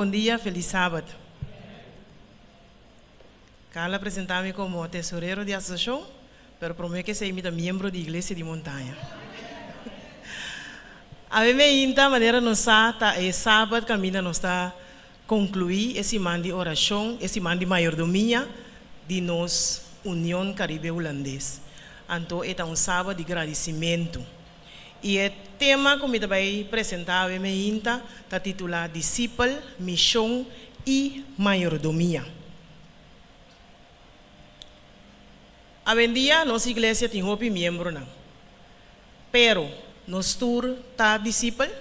Bon dia, felis sabat. Carla a presenta mi como tesorero di asociacion, pero prome cu esey mi ta miembro di Iglesia di Montaña. Awe meinta, manera nos sa, ta e sabat caminda nos ta conclui e siman di oracion, e siman di mayordomia di nos Union Caribe Hulandes. Anto e ta un sabat di gradicimento. I e tema ku mi ta bai presentá awe meinta ta titulá Disipel, Mishon i Mayordomia. Awendia nos iglesia tin hopi miembronan. Pero, nos tur ta disipel?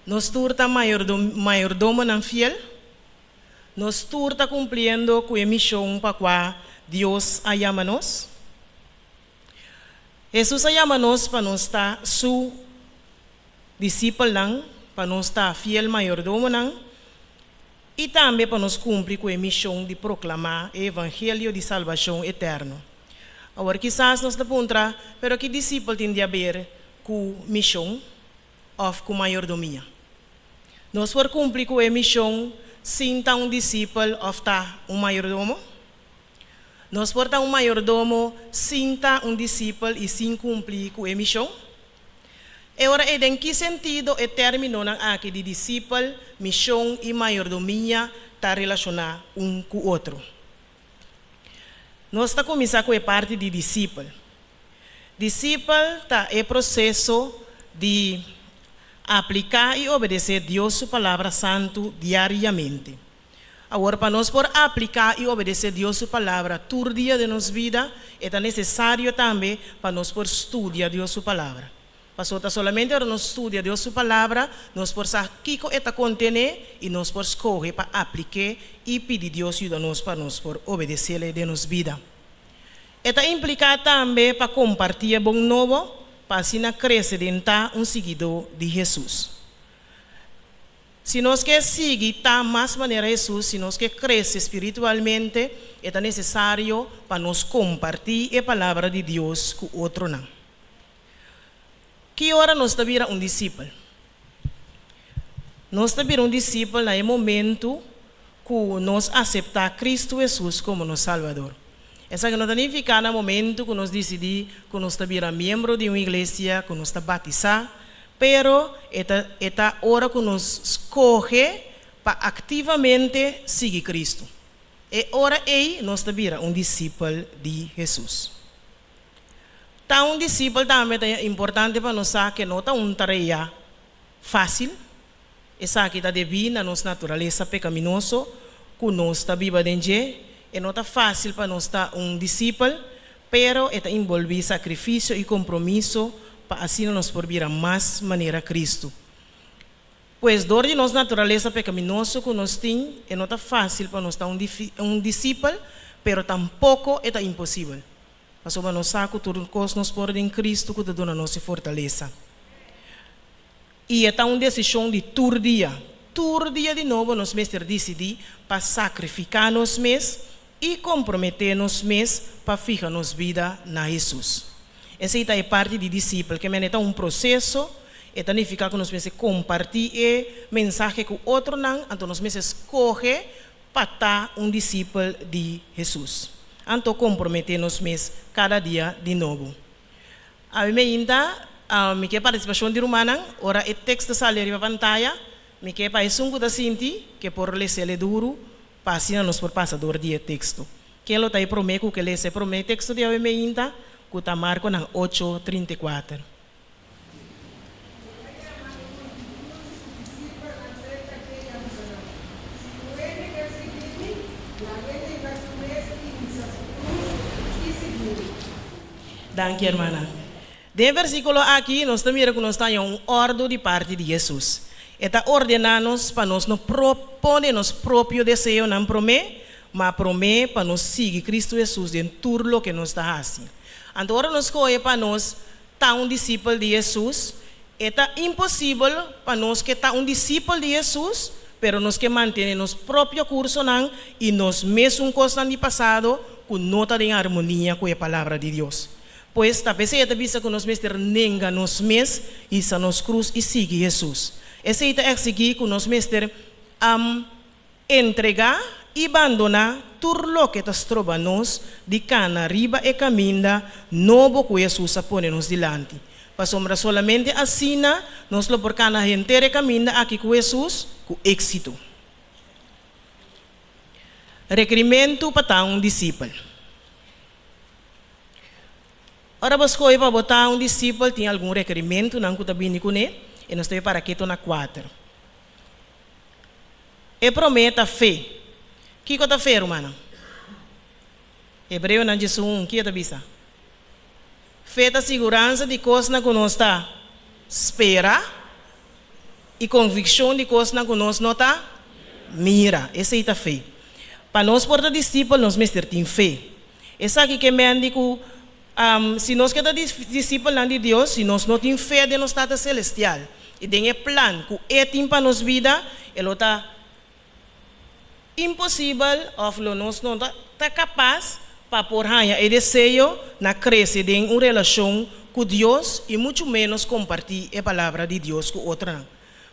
Nos tur ta mayordomonan fiel? Nos tur ta kumpliendo ku e mishon pa kua Dios a yama nos? Hesus a yama nos pa nos ta su disipelnan, pa nos ta fiel mayordomonan i tambe pa nos kumpli ku e mishon di proklamá e evangelio di salbashon eterno. Awor kisas nos ta puntra, Pero ki disipel tin di aber ku mishon òf ku mayordomia? Nos por kumpli ku e mishon sin ta un disipel òf ta un mayordomo? Nos por ta un mayordomo sin ta un disipel i sin kumpli ku e mishon? E ora ei den ki sentido e términonan aki di disipel, mishon i mayordomia ta relashoná un ku otro? Nos ta kuminsá ku e parti di disipel. Disipel ta e proseso di apliká i obedesé Dios su Palabra Santu diariamente. Awor, pa nos por apliká i obedesé Dios su Palabra tur dia den nos bida, e ta nesesario tambe pa nos por studia Dios su Palabra. Pasobra ta solamente ora nos studia Dios su Palabra, nos por sa kiko e ta kontené i nos por skohe pa aplik'é i pidi Dios yuda nos pa nos por obedes'é den nos bida. E ta impliká tambe pa kompartí e bon nobo pa asina krese den ta un siguidó di Hesus. Si nos ke sigui ta mas manera Hesus, si nos ke krese spiritualmente, e ta nesesario pa nos kompartí e Palabra di Dios ku otronan. Ki ora nos ta bira un disipel? Nos ta bira un disipel na e momentu ku nos aseptá Kristu Hesus komo nos Salbador. Esaki no ta nifiká na momentu ku nos disidí ku nos ta bira miembro di un iglesia, ku nos ta batisá, Pero e ta e ta ora ku nos skohe pa aktivamente sigui Kristu. E ora ei nos ta bira un disipel di Hesus. Ta un disipel tambe ta importante pa nos sa ke no ta un tarea fásil. Esaki ta debí na nos naturalesa pekaminoso ku nos ta biba den dje. E no ta fásil pa nos ta un disipel, pero e ta inbolbí sakrifisio i kompromiso pa asina nos por bira mas manera Kristu. Pues, dor di nos naturalesa pekaminoso ku nos tin, e no ta fásil pa nos ta un disipel, pero tampoko e ta imposibel. Pasobra nos sa ku tur kos nos por den Kristu ku ta duna nos e fortalesa. I e ta un desishon di tur dia. Tur dia di nobo nos mester disidí pa sakrifiká nos mes i komprometé nos mes pa fiha nos bida na Hesus. Esei ta e parti di disipel, ke men e ta un proseso, e ta nifiká ku nos mester kompartí e mensahe ku otronan, anto nos mester skohe pa ta un disipel di Hesus. Anto komprometé nos mes kada dia di nobo. Ami meinta, mi ke partisipashon di rumannan. Ora e teksto sali riba pantaya, mi ke pa esun ku ta sinti ke por les'el e duru pa asina nos por pasa dor di e teksto. Ken lo ta e promé ku ke lesa e promé teksto di awe meinta, ku ta Markonan ocho, 34? El a yama e multitut di su disipelnan serka dje i a bisa nan, Si un hende kier sigui mi, lag'é nenga su mes i hisa su krus i sigui mi. Danki, hermana. Den e versíkulo aki nos ta mira ku nos ta haña un òrdu di parti di Hesus. E ta ordená nos pa nos no pone nos propio deseonan promé, ma promé pa nos sigui Kristu Hesus den tur loke nos ta hasi. Anto ora nos skohe pa nos ta un disipel di Hesus, e ta imposibel pa nos ke ta un disipel di Hesus, pero nos ke mantené nos propio kursonan i nos mesun kosnan di pasado ku no ta den armonia ku e Palabra di Dios. Pues, ta p'esei e ta bisa ku nos mester nenga nos mes, hisa nos krus i sigui Hesus. Esei ta eksigí ku nos mester. Entregá i bandoná tur loke ta stroba nos di kana riba e kaminda nobo ku Hesus a pone nos dilanti. Pasobra solamente asina nos lo por kana henter e kaminda aki ku Hesus ku éksito. Rekerimentu pa ta un disipel. Ora bo skohe pa bo ta un disipel tin algun rekerimentunan ku ta bini kuné i nos ta bai para keto na kuater. E promé ta fe. Kiko ta fe, rumannan? Hebreonan 11, kiko ta bisa? Fe ta siguransa di kosnan ku nos ta spera i konvikshon di kosnan ku nos no ta mira. Esei ta fe. Pa nos por ta disipel nos mester tin fe. Esaki ke men di ku si nos ke ta disipelnan di Dios, si nos no tin fe den nos Tata Selestial i den e plan ku E tin pa nos bida, e lo ta imposibel òf lo nos no ta kapas pa por haña e deseo na krese den un relashon ku Dios i muchu ménos kompartí e Palabra di Dios ku otronan.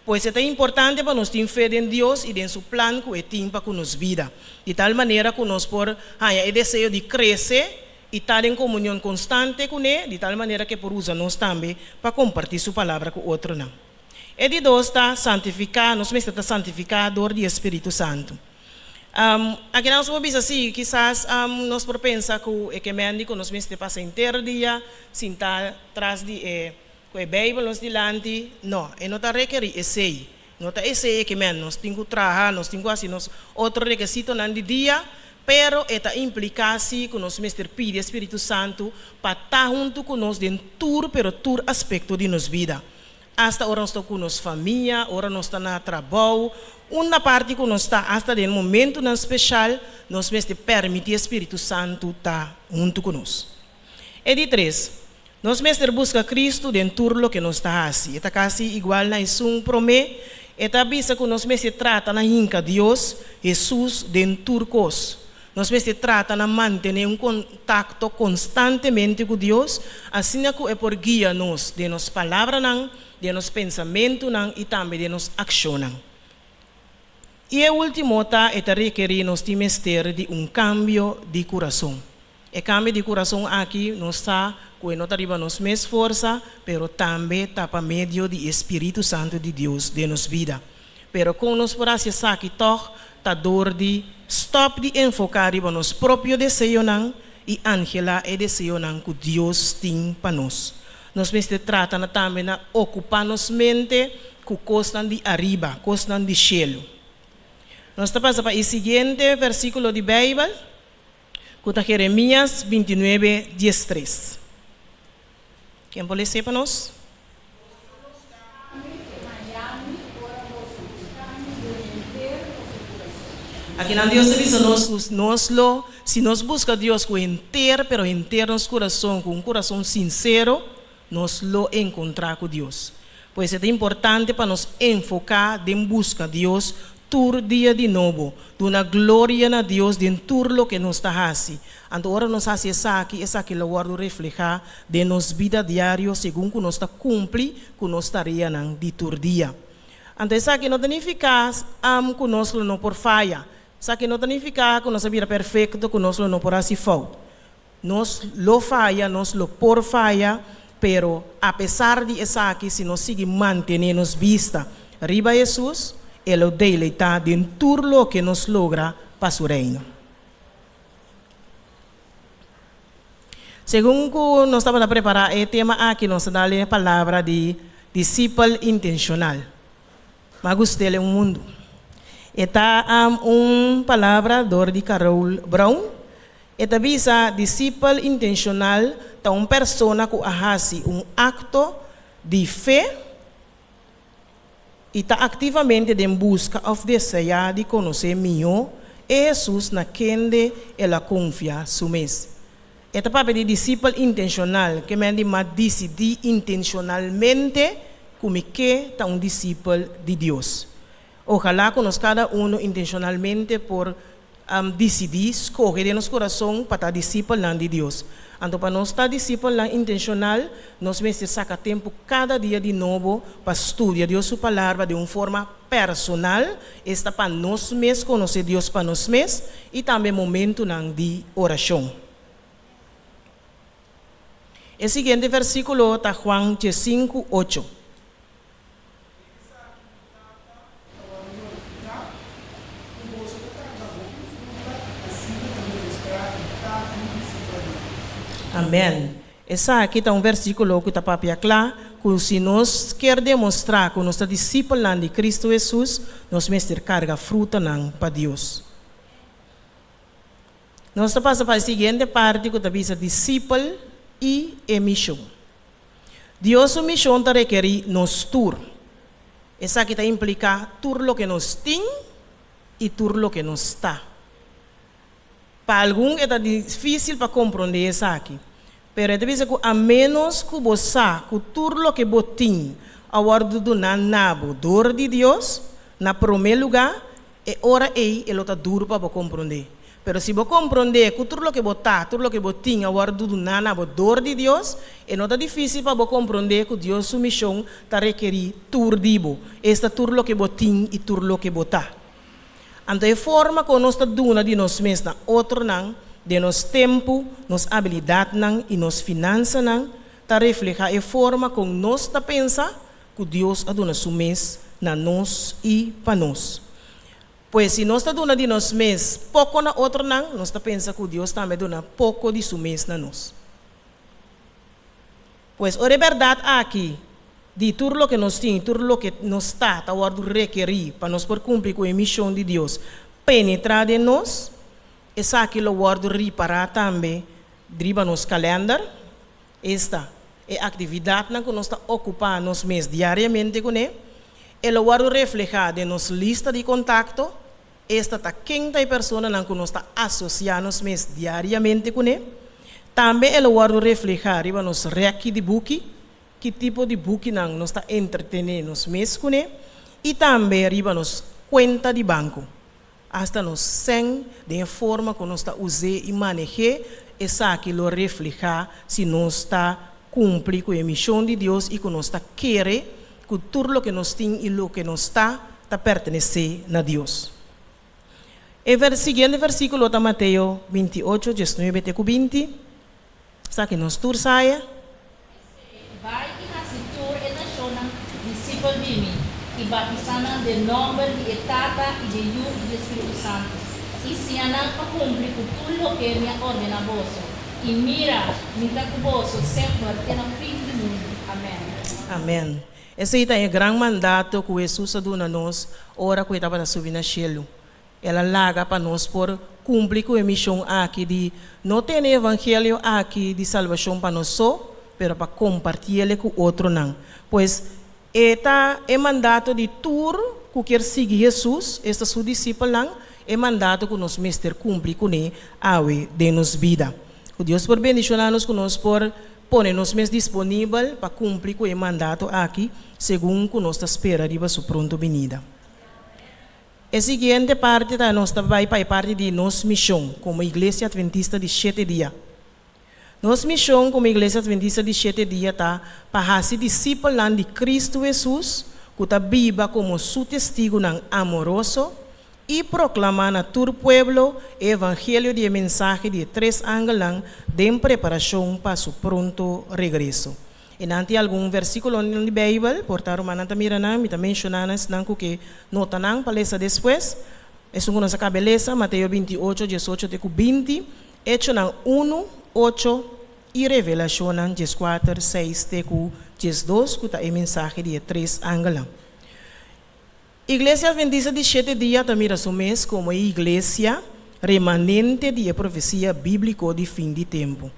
Pues e ta importante pa nos tin fe den Dios i den su plan ku e tin pa ku nos bida, di tal manera ku nos por haña e deseo di krese i ta den komunion konstante kuné, di tal manera ku e por usa nos tambe pa kompartí su Palabra ku otronan. E di dos ta santifiká, nos mester ta santifiká dor di e Spiritu Santu. Aki nan nos por bisa si, kisas nos por pensa ku e kemendi ku nos mester pasa henter dia sintá tras di e ku e Beibel nos dilanti. No, e no ta rekerí esei. No ta esei e kemendi. Nos tin ku traha, nos tin ku hasi nos otro rekesitonan di dia, pero e ta impliká si ku nos mester pidi e Spiritu Santu pa ta huntu ku nos den tur pero tur aspekto di nos bida. Asta ora nos ta ku nos famia, ora nos ta na trabou, unda parti ku nos ta, asta den momentunan speshal, nos mester permití e Spiritu Santu ta huntu ku nos. E di tres, nos mester buska Kristu den tur loke nos ta hasi. E ta kasi igual na esun promé. E ta bisa ku nos mester trata na hinka Dios, Hesus, den tur kos. Nos mester trata na mantené un kontakto konstantemente ku Dios, asina ku e por guia nos den nos palabranan, den nos pensamentunan i tambe den nos akshonnan. I e último ta, e ta rekerí nos tin mester di un kambio di kurason. E kambio di kurason aki nos sa ku e no ta riba nos mes forsa, pero tambe ta pa medio di e spiritu santu di Dios den nos bida. Pero kon nos por hasi esaki tòg? Ta dor di stòp di enfoká riba nos propio deseonan i anhelá e deseonan ku Dios tin pa nos. Nos mester trata na tambe na okupá nos mente ku kosnan di ariba, kosnan di shelu. Nos ta pasa pa e siguiente versíkulo di Beibel. Ku ta Jeremias 29, 13. Ken por les'é pa nos? Akinan Dios ta bisa nos ku nos lo, si nos buska Dios ku henter, pero henter nos kurason, ku un kurason sinsero, nos lo enkontrá ku Dios. Pues e ta importante pa nos enfoká den buska Dios tur dia di nobo, duna gloria na Dios den tur loke nos ta hasi. Anto ora nos hasi esaki, esaki lo wòrdu reflehá den nos bida diario segun ku nos ta kumpli ku nos tareanan di tur dia. Anto esaki no ta nifiká ku nos lo no por faya. Esaki no ta nifiká ku nos a bira perfekto, ku nos lo no por hasi fout. Nos lo faya, nos lo por faya, pero apesar di esaki si nos sigui mantené nos bista riba Hesus, e lo deleitá den tur loke nos logra pa su Reino. Segun ku nos tabata prepará e tema aki, nos a dal e palabra di disipel intenshonal. M'a gust'el e un mundu. E ta un palabra dor di Carol Brown. E ta bisa, Disipel intenshonal ta un persona ku a hasi un akto di fe i ta aktivamente den buska òf deseá di konosé mihó e Hesus na kende el a konfia su mes. E ta papia di disipel intenshonal, ke men di m'a disidí intenshonalmente ku mi ke ta un disipel di Dios. Ojalá ku nos kada unu intenshonalmente por. Disidí, skohe den nos kurason pa ta disipelnan di Dios. Anto pa nos ta disipelnan intenshonal, nos mester saka tempu kada dia di nobo pa studia Dios su Palabra den un forma personal, esta pa nos mes konosé Dios pa nos mes, i tambe momentunan di orashon. E siguiente versíkulo ta Juan diesinku, ocho. Esaki mi Tata ta wòrdu glorifiká, ku boso ta karga hopi fruta i asina ta demostrá ku ta mi disipelnan. Amèn. Esaki ta un versíkulo ku ta papia kla ku si nos kier demostrá ku nos ta disipelnan di Kristu Hesus, nos mester karga frutanan pa Dios. Nos ta pasa pa e siguiente parti ku ta bisa disipel i e mishon. Dios su mishon ta rekerí nos tur. Esaki ta impliká tur loke nos tin i tur loke nos ta. Pa algun e ta difísil pa komprondé esaki, pero e ta bisa ku a ménos ku bo sa ku tur loke bo tin a wòrdu duná na bo dor di Dios, na promé lugá, E ora ei e lo ta duru pa bo komprondé. Pero si bo komprondé ku tur loke bo ta, tur loke bo tin a wòrdu duná na bo dor di Dios, e no ta difísil pa bo komprondé ku Dios su mishon ta rekerí tur di bo, esta tur loke bo tin i tur loke bo ta. Anto e forma kon nos ta duna di nos mes na otronan den nos tempu, nos abilidatnan i nos finansanan ta reflehá e forma kon nos ta pensa ku Dios a duna su mes na nos i pa nos. Pues si nos ta duna di nos mes poko na otronan, nos ta pensa ku Dios tambe a duna poko di su mes na nos. Pues ora e bèrdat aki di tur loke nos tin i tur loke nos ta ta wòrdu rekerí pa nos por kumpli ku e mishon di Dios penetrá den nos, esaki lo wòrdu ripará tambe riba nos kalènder. Esta, e aktividatnan ku nos ta okupá nos mes diariamente kuné, e lo wòrdu reflehá den nos lista di kontakto, esta ta ken ta e personanan ku nos ta asosiá nos mes diariamente kuné. Tambe e lo wòrdu reflehá riba nos rèki di buki, ki tipo di bukinan nos ta entretené nos mes kuné, i tambe riba nos kuenta di banko. Asta nos sèn, den e forma ku nos ta us'é i maneh'é, esaki lo reflehá si nos ta kumpli ku e mishon di Dios i ku nos ta kere ku tur loke nos tin i loke nos ta, ta pertenesé na Dios. E siguiente versíkulo ta Mateo 28, 19 te ku 20. Esaki nos tur saya. P'esei, bai i hasi tur e nashonnan disipel di mi, i batisá nan den nòmber di e Tata i di e Yu i di e Spiritu Santu, i siña nan pa kumpli ku tur loke mi a ordená boso. I mira, mi ta ku boso semper te na fin di mundu. Amèn. Amèn. Esei ta e gran mandato ku Hesus a duna nos ora ku e tabata subi na shelu. El a laga pa nos por kumpli ku e mishon aki di no tene e evangelio aki di salbashon pa nos so, pero pa kompartiele ku otronan. Pues, e ta e mandato di tur ku kier sigui Hesus, esta su disipelnan, e mandato ku nos mester kumpli kuné awe den nos bida. Ku Dios por bendishoná nos ku nos por pone nos mes disponibel pa kumpli ku e mandato aki segun ku nos ta spera riba su pronto binida. E siguiente parti ta nos ta bai pa e parti di nos mishon komo Iglesia Adventista di Shete Dia. Nos mishon komo Iglesia Adventista di Shete Dia ta pa hasi disipelnan di Kristu Hesus ku ta biba komo Su testigunan amoroso i proklamá na tur pueblo e evangelio di e mensahe di e tres angelnan den preparashon pa Su pronto regreso. I nan tin algun versíkulonan di Beibel, por ta rumannan ta mira nan, mi ta menshoná nan esnan ku ke nota nan pa lesa despues. Esun ku nos a kaba e lesa, Mateo 28, 18 te ku 20, Echonan 1, 8 i Revelashonnan 14, 6 te ku 12, ku ta e mensahe di e tres angelnan. Iglesia Adventista di Shete Dia ta mira su mes komo e iglesia remanente di e profesia bíbliko di fin di tempu.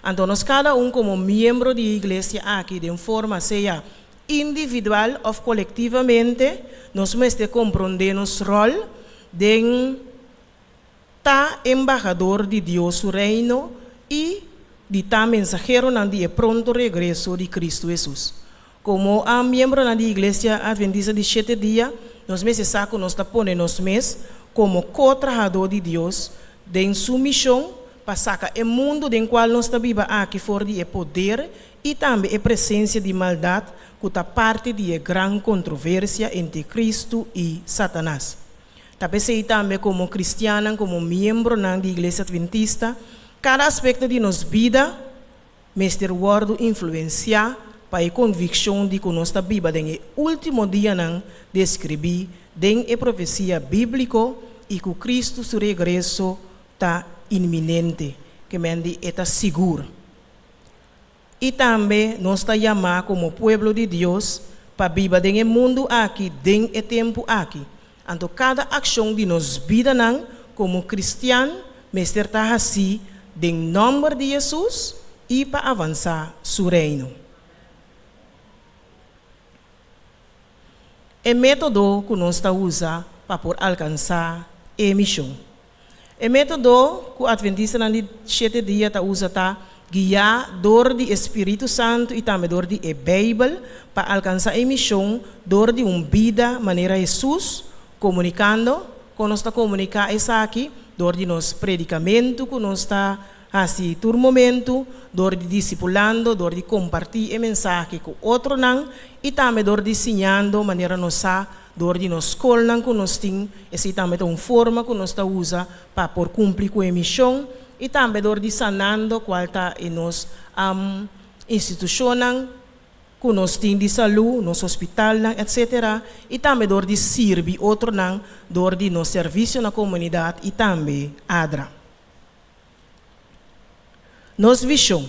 Anto nos kada un komo miembro di e iglesia aki den forma sea individual òf kolektivamente nos mester komprondé nos ròl den ta embahador di Dios su Reino i di ta mensaheronan di e pronto regreso di Kristu Hesus. Komo a miembronan di Iglesia Adventista di Shete Dia, nos mester sa ku nos ta pone nos mes komo ko-trahadó di Dios den Su mishon pa saka e mundu den kual nos ta biba aki for di e poder i tambe e presensia di maldat ku ta parti di e gran kontroversia entre Kristu i Satanas. Ta p'esei tambe komo kristiannan, komo miembronan di Iglesia Adventista, kada aspekto di nos bida mester wòrdu influensiá pa e konvikshon di ku nos ta biba den e último dianan deskribí den e profesia bíbliko i ku Kristu su regreso ta inminente, ke men di e ta sigur. I tambe nos ta yamá komo pueblo di Dios pa biba den e mundu aki den e tempu aki. Anto kada akshon di nos bidanan komo kristian mester ta hasí den nòmber di Hesus i pa avansá su Reino. E método ku nos ta usa pa por alkansá e mishon. E método ku Atventistanan di Shete Dia ta usa ta guiá dor di e Spiritu Santu i tambe dor di e Beibel pa alkansá e mishon dor di un bida manera Hesus, komunikando. Kon nos ta komuniká esaki? Dor di nos predikamentu ku nos ta hasi tur momentu, dor di disipulando, dor di kompartí e mensahe ku otronan i tambe dor di siñando manera nos sa Dor di nos skolnan ku nos tin, esei tambe ta un forma ku nos ta usa pa por kumpli ku e mishon i tambe dor di sanando kual ta e nos institushonnan ku nos tin di salú, nos hospitalnan etsetera i tambe dor di sirbi otronan dor di nos servisio na komunidat i tambe ADRA. Nos vishon.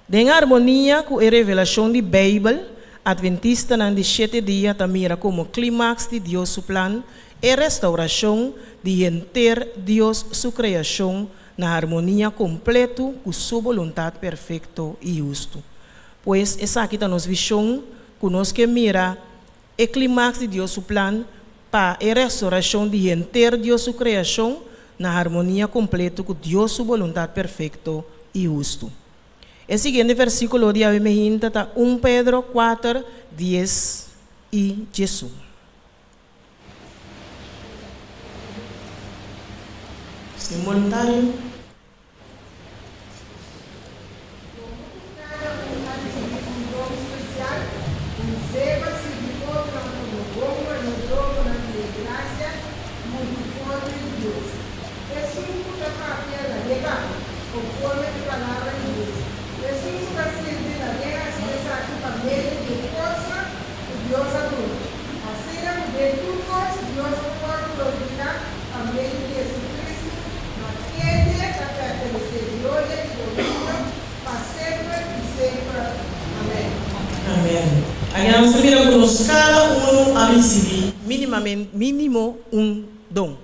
Den armonia ku e revelashon di Beibel, Atventistanan di Shete Dia ta mira komo klimaks di Dios su plan e restaurashon di henter Dios su kreashon na harmonia kompletu ku Su boluntat perfekto i hustu. Pues esaki ta nos vishon ku nos ke mira e klimaks di Dios su plan pa e restaurashon di henter Dios su kreashon na harmonia kompletu ku Dios su boluntat perfekto i hustu. E siguiente versíkulo di awe mehinta ta un Pedro kuater, dies i diesun. Tin boluntario? Komo ku kada un a risibí un don spesial, us'é pa sirbi otronan komo bon mayordomonan di e grasia multiforme di Dios. Esun ku ta papia, lag'é papia, konforme e Palabra di Dios. Esun ku ta sirbi, lag'é hasi esaki pa medio di e forsa ku Dios a duna. Asina ku den tur kos Dios por wòrdu glorifiká pa medio di Jesucristo, na kende ta pertenesé gloria i dominio pa semper i semper. Amèn. Amèn. Aña nos ta mira ku nos kada unu a risibí mínimamente, mínimo un don.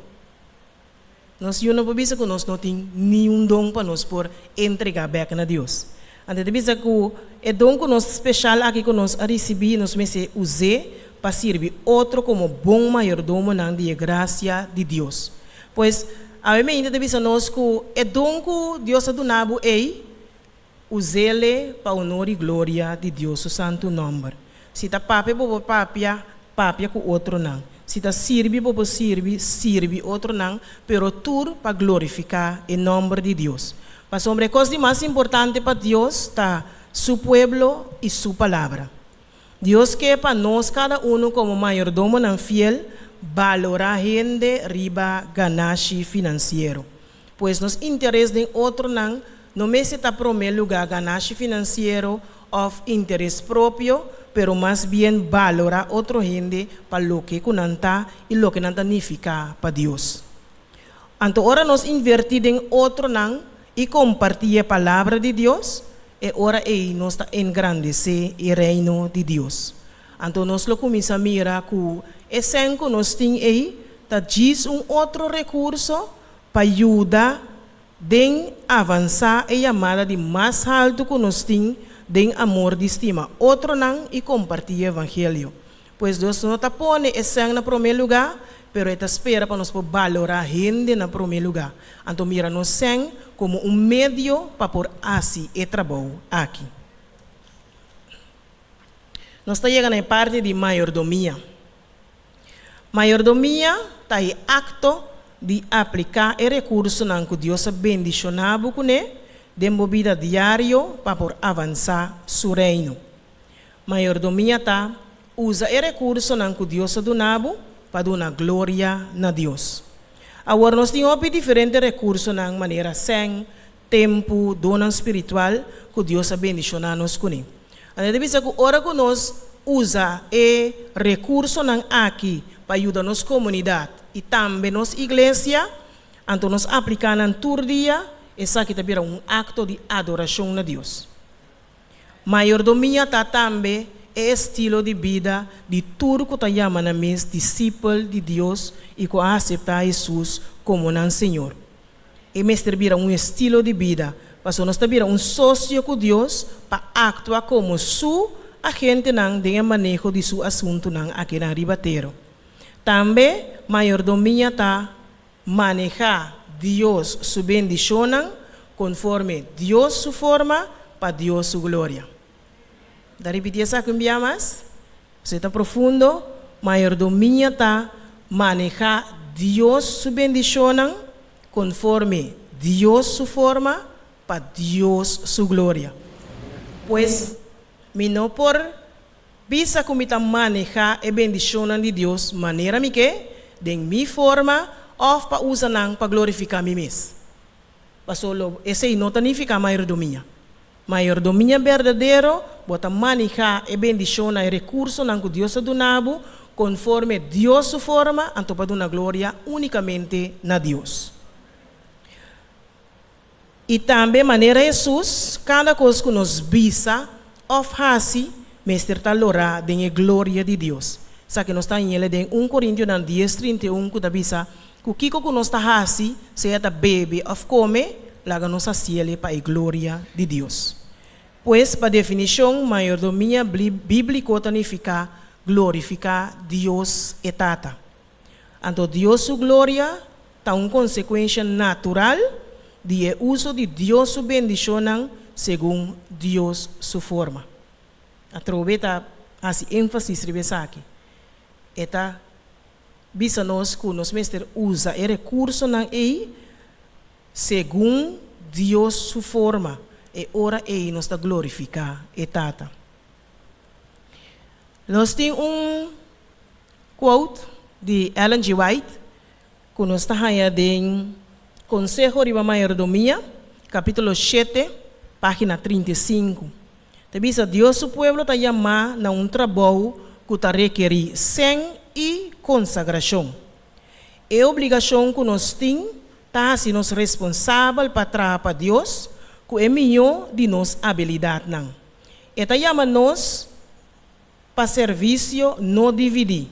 Nos yu no por bisa ku nos no tin niun don pa nos por entregá bèk na Dios. Anto e ta bisa ku e don ku nos speshal aki ku nos a risibí nos mester us'é pa sirbi otro komo bon mayordomonan di e grasia di Dios. Pues, awe mainta ta bisa nos ku e don ku Dios a duna bo ei, Us'ele pa honor i gloria di Dios su santu nòmber. Si ta papia bo por papia, papia ku otronan. Si ta sirbi bo por sirbi, sirbi otronan, pero tur pa glorifiká e nòmber di Dios. Pasobra e kos di mas importante pa Dios ta Su pueblo i Su Palabra. Dios ke pa nos kada unu komo mayordomonan fiel balorá hende riba ganashi finansiero. Pues nos interes den otronan no mester ta promé lugá ganashi finansiero òf interes propio, pero mas bien balorá otro hende pa loke ku nan ta i loke nan ta nifiká pa Dios. Anto ora nos invertí den otronan i kompartí e Palabra di Dios, e ora ei nos ta engrandesé e Reino di Dios. Anto nos lo kuminsá mira ku e sèn ku nos tin ei ta djis un otro rekurso pa yuda den avansá e yamada di mas haltu ku nos tin den amor di stima otronan i kompartí e evangelio. Pues Dios no ta pone e sèn na promé lugá, pero e ta spera pa nos por balorá hende na promé lugá. Anto mira nos sèn komo un medio pa por hasi e trabou aki. Nos ta yega na e parti di mayordomia. Mayordomia ta. ta e akto di apliká e rekursonan ku Dios a bendishoná bo kuné den bo bida diario pa por avansá Su Reino. Mayordomia ta usa e rekursonan ku Dios a duna bo pa duna gloria na Dios. Awor nos tin hopi diferente rekursonan manera sèn, tempu, donnan spiritual ku Dios a bendishoná nos kuné. Anto e ta bisa ku ora ku nos usa e rekursonan aki pa yuda nos komunidat i tambe nos iglesia, anto nos apliká nan tur dia, esaki ta bira un akto di adorashon na Dios. Mayordomia ta tambe e estilo di bida di tur ku ta yama nan mes disipel di Dios i ku a aseptá Hesus komo nan Señor. E mester bira un estilo di bida, pasobra nos ta bira un sosio ku Dios pa aktua komo Su agentenan den e maneho di Su asuntunan akinan riba tera. Tambe mayordomia ta Manehá Dios su bendishonnan konforme Dios su forma pa Dios su gloria. Ta ripití esaki un bia mas, pasobra e ta profundo, Mayordomia ta manehá Dios su bendishonnan konforme Dios su forma pa Dios su gloria. Pues, mi no por Bisa ku mi ta manehá e bendishonnan di Dios manera mi ke, den mi forma òf pa usa nan pa glorifiká mi mes. Paso lo esei no ta nifiká mayordomia. Mayordomia berdadero, bo ta manehá e bendishonnan, e rekursonan ku Dios a duna bo, konforme Dios su forma, anto pa duna gloria únikamente na Dios. I tambe manera Hesus, kada kos ku nos bisa òf hasi mester ta lorá den e gloria di Dios. Esaki nos ta hañ'el den un Korintionan dies 31 ku ta bisa ku kiko ku nos ta hasi, sea ta bebe òf kome, laga nos hasiel pa e gloria di Dios. Pues, pa definishon, mayordomia bíbliko ta nifiká glorifiká Dios e Tata. Anto Dios su gloria ta un konsekuensha natural di e uso di Dios su bendishonnan segun Dios su forma. Atrobe ta hasi énfasis riba esaki. E ta bisa nos ku nos mester usa e rekursonan ei segun Dios su forma, e ora ei nos ta glorifiká e Tata. Nos tin un Quote di Ellen G. White ku nos ta haña den Konseho riba Mayordomia, kapítulo shete, página 35, ta bisa, Dios su pueblo ta yamá na un trabou ku ta rekerí sèn i konsagrashon. E obligashon ku nos tin ta hasi nos responsabel pa traha pa Dios ku e mihó di nos abilidatnan. E ta yama nos Pa servisio no dividí,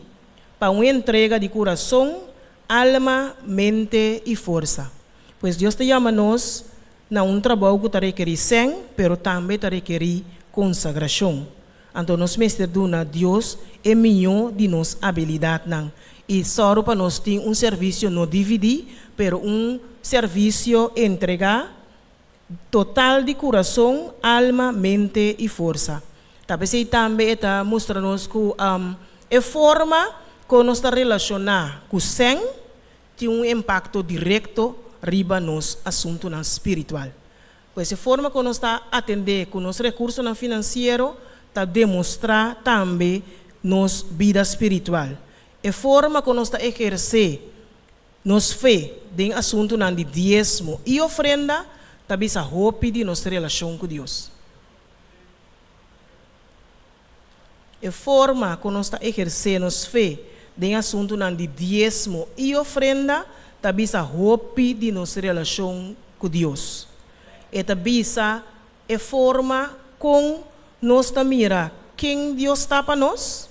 pa un entrega di kurason, alma, mente i forsa. Pues Dios ta yama nos na un trabou ku ta rekerí sèn, pero tambe ta rekerí konsagrashon. Anto nos mester duna Dios e mihó di nos abilidatnan i sòru pa nos tin un servisio no dividí, pero un servisio entregá Total di kurason, alma, mente i forsa. Ta p'esei tambe e ta mustra nos ku e forma kon nos ta relashoná ku sèn tin un impakto direkto riba nos asuntunan spiritual. Pues e forma kon nos ta atendé ku nos rekursonan finansiero ta demostrá tambe nos bida spiritual. E forma kon nos ta ehersé Nos fe den asuntunan di diesmo i ofrenda ta bisa hopi di nos relashon ku Dios. E forma ku nos ta ehersé nos fe den asuntunan di diesmo i ofrenda ta bisa hopi di nos relashon ku Dios. E ta bisa e forma kon nos ta mira ken Dios ta pa nos.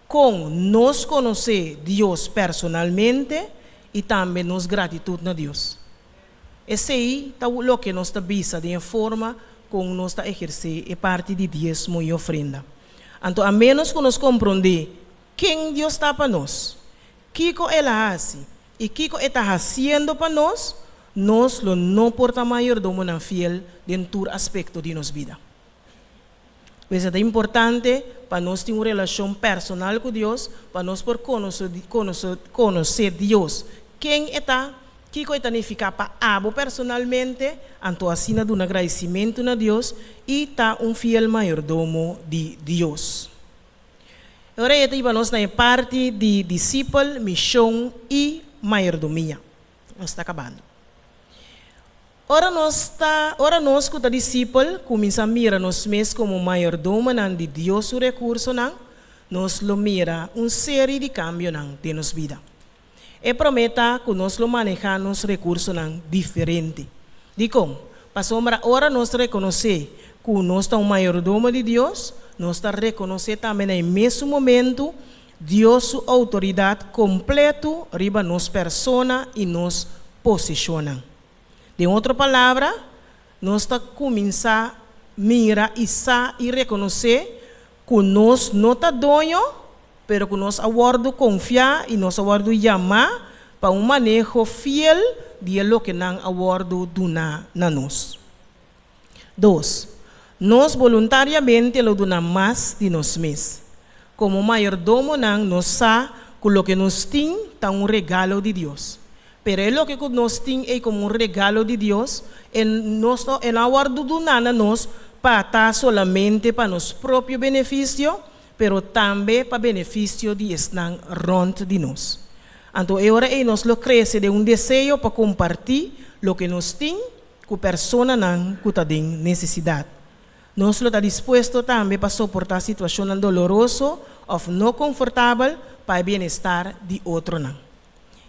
Kon nos konosé Dios personalmente i tambe nos gratitut na Dios. Esei ta loke nos ta bisa den e forma kon nos ta ehersé e parti di diesmo i ofrenda. Anto a ménos ku nos komprondé ken Dios ta pa nos, kiko El a hasi i kiko E ta hasiendo pa nos, nos lo no por ta mayordomonan fiel den tur aspekto di nos bida. Pues ta importante pa nos tin un relashon personal ku Dios, pa nos por konosé, konosé, konosé Dios. Ken E ta, kiko e ta nifiká pa abo personalmente, anto asina duna gradisimentu na Dios i ta un fiel mayordomo di Dios. Awor ta hiba nos na e parti di disipel, mishon i mayordomia. Nos ta kabando. Ora nos ta, ora nos ku ta disipel kuminsá mira nos mes komo mayordomonan di Dios su rekursonan, nos lo mira un serie di kambionan den nos bida. E promé ta ku nos lo manehá nos rekursonan diferente. Dikon? Pasobra ora nos rekonosé ku nos ta un mayordomo di Dios, nos ta rekonosé tambe na e mesun momento Dios su outoridat kompleto riba nos persona i nos posishonnan. Den otro palabra, nos ta kuminsá mira i sa i rekonosé ku nos no ta doño, pero ku nos a wòrdu konfiá i nos a wòrdu yamá pa un maneho fiel di e lokenan a wòrdu duná na nos. 2. Nos boluntariamente lo duna mas di nos mes. Komo mayordomonan, nos sa ku loke nos tin ta un regalo di Dios. Pero e loke ku nos tin ei komo un regalo di Dios, e nos no, e no a wòrdu duná na nos pa ta solamente pa nos propio benefisio, pero tambe pa benefisio di esnan rònt di nos. Anto e ora ei nos lo krese den un deseo pa kompartí loke nos tin ku personanan ku ta den nesesidat. Nos lo ta dispuesto tambe pa soportá situashonnan doloroso òf no konfortabel pa e bienestar di otronan.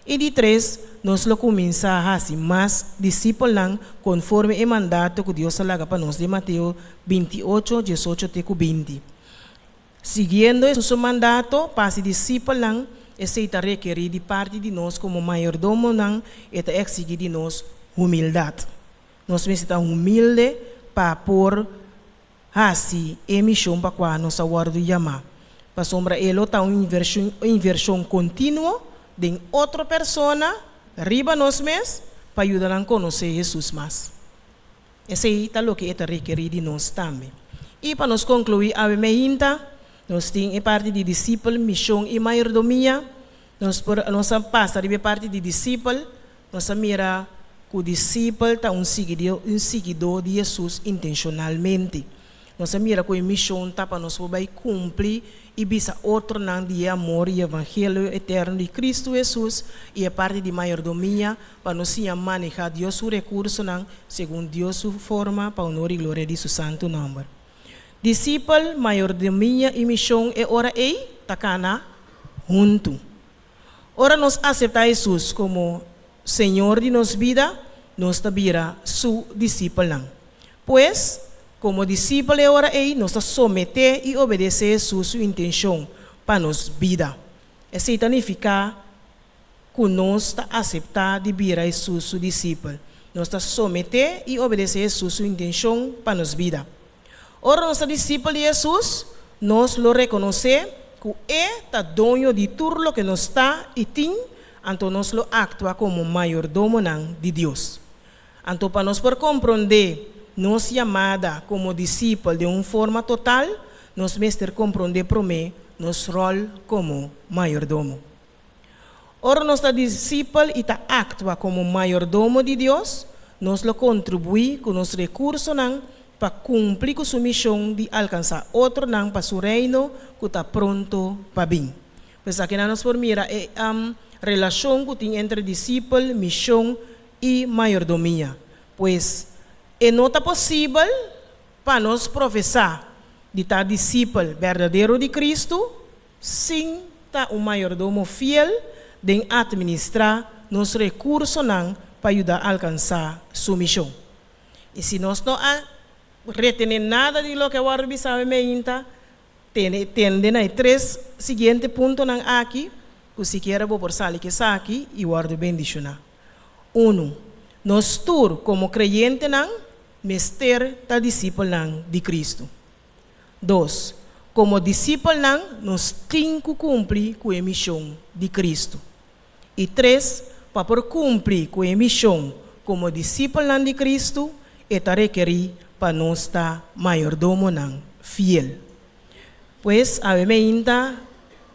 I di tres, nos lo kuminsá hasi mas disipelnan konforme e mandato ku Dios a laga pa nos den Mateo 28, 18 te ku 20. Siguiendo su mandato pa hasi disipelnan, esei ta rekerí di parti di nos komo mayordomonan, e ta eksigí di nos humildat. Nos mester ta humilde pa por hasi e mishon pa kua nos a wòrdu yamá, pasobra e lo ta un invershon kontinuo den otro persona riba nos mes pa yuda nan konosé Hesus mas. Esei ta loke e ta rekerí di nos tambe. I pa nos konkluí awe meinta, nos tin e parti di disipel, mishon i mayordomia. Nos por nos a pasa riba e parti di disipel, nos a mira ku disipel ta un siguidó un siguidó di Hesus intenshonalmente. Nos a mira ku e mishon ta pa nos por bai kumpli i bisa otronan di e amor i evangelio eterno di Kristu Hesus i e parti di mayordomia pa nos siña manehá Dios su rekursonan segun Dios su forma pa honor i gloria di su santu nòmber. Disipel, mayordomia i mishon e ora ei ta kana huntu. Ora nos aseptá Hesus komo Señor di nos bida, nos ta bira su disipelnan. Pues, komo disipel e ora ei nos ta someté i obedesé Hesus su intenshon pa nos bida. Esei ta nifiká ku nos ta aseptá di bira Hesus su disipel. Nos ta someté i obedesé Hesus su intenshon pa nos bida. Ora nos ta disipel di Hesus, nos lo rekonosé ku e ta doño di tur loke nos ta i tin, anto nos lo aktua komo mayordomonan di Dios. Anto pa nos por komprondé nos yamada komo disipel den un forma total, nos mester komprondé promé nos ròl komo mayordomo. Ora nos ta disipel i ta aktua komo mayordomo di Dios, nos lo kontribuí ku nos rekursonan pa kumpli ku su mishon di alkansá otronan pa su Reino ku ta pronto pa bin. Pues akinan nos por mira e relashon ku tin entre disipel, mishon i mayordomia. Pues, e no ta posibel pa nos profesá di ta disipel berdadero di Kristu sin ta un mayordomo fiel den atministrá nos rekursonan pa yuda alkansá su mishon. I si nos no a retené nada di loke a wòrdu bisá awe meinta, tene tende na e tres siguiente puntonan aki ku sikiera bo por sali ku esaki i wòrdu bendishoná. Unu, nos tur komo kreyentenan mester ta disipelnan di Kristu. 2, Komo disipelnan nos tin ku kumpli ku e mishon di Kristu. I 3, Pa por kumpli ku e mishon komo disipelnan di Kristu, e ta rekerí pa nos ta mayordomonan. fiel. Pues, awe mainta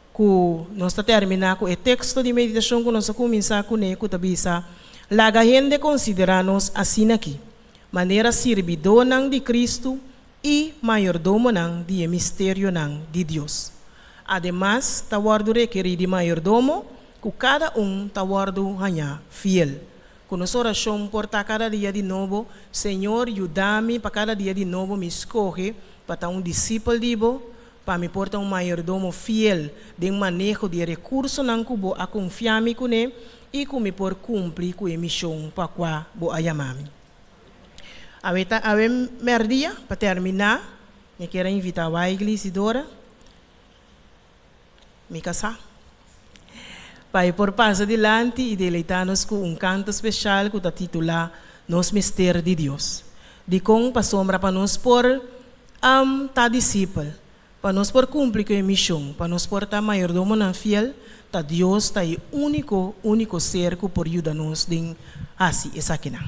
ku nos ta terminá ku e teksto di meditashon ku nos a kuminsá kuné ku ta bisa, Laga hende konsiderá nos asin'aki, manera sirbidónan di Kristu i mayordomonan di e misterionan di Dios. Ademas, ta wòrdu rekerí di mayordomo ku kada un ta wòrdu hañá fiel. Ku nos orashon por ta kada dia di nobo, Señor, yuda mi pa kada dia di nobo mi skohe pa ta un disipel di Bo, pa mi por ta un mayordomo fiel den maneho di e rekursonan ku Bo a konfia mi kuné i ku mi por kumpli ku e mishon pa kua Bo a yama mi. Awe ta awe mèrdia, pa terminá, mi kier a invitá Waigly Isidora, mi kasá, pa e por pasa dilanti i deleitá nos ku un kanto speshal ku ta titulá Nos Mester di Dios. Dikon? Pasobra pa nos por ta disipel, pa nos por kumpli ku e mishon, pa nos por ta mayordomonan fiel, ta Dios ta e úniko, úniko ser ku por yuda nos den hasi esakinan.